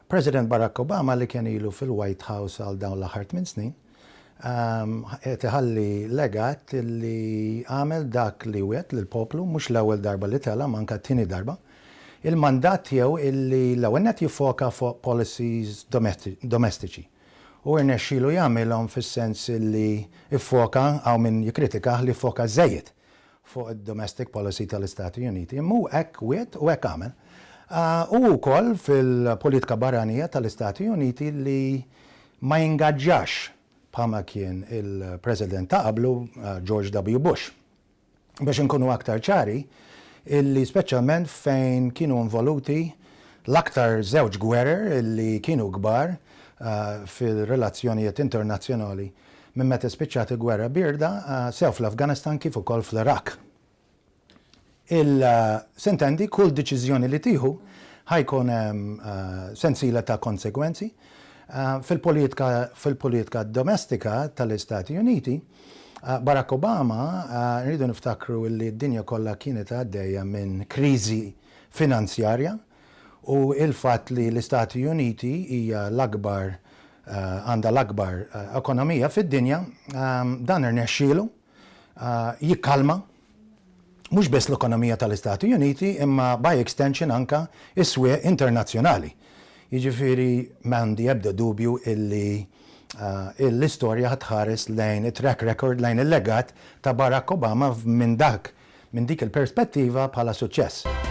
President Barack Obama li kien ilu fil-White House għal dawn l-aħħar 8 snin, qed iħalli legat li għamel dak li wiegħed lill-poplu, mhux l-ewwel darba li tela' imma anke t-tieni darba. Il-mandat tiegħu illi l-ewwel nett jiffoka fuq policies domestiċi. U rnexxielu jagħmilhom fis-sens illi ffoka, hawn min jikkritikah li ffoka żejjed fuq id-domestic policy tal-Istati Uniti, imma hu hekk wiegħed u hekk għamel. U wkoll fil-politika barranija tal-Istati Uniti li ma jingaġġax bħalma kien il-President ta' qablu George W. Bush. Biex inkunu aktar ċari, illi speċjalment fejn kienu involuti l-aktar żewġ gwerer illi kienu kbar fir-relazzjonijiet internazzjonali minn meta spiċċat il-Gwerra Bierda, sew fl-Afganistan kif ukoll fl-Iraq. Il-sintendi kull deċiżjoni li tieħu ħa jkun hemm sensiela ta' konsegwenzi. Fil-politika fil-politika domestika tal-Istati Uniti, Barack Obama, rridu niftakru li d-dinja kollha kienet għaddejja minn kriżi finanzjarja u l-fatt li l-Istati Uniti hija l-akbar għandha l-akbar ekonomija fid-dinja, dan irnexxielu jikkalma mhux biss l-ekonomija tal-Istati Uniti imma by extension anke s-swieq internazzjonali. Jiġifieri m'għandi ebda dubju illi l-istorja ħa tħares lejn it-track record, lejn il-legat ta' Barack Obama minn dak, minn dik il-perspettiva bħala suċċess.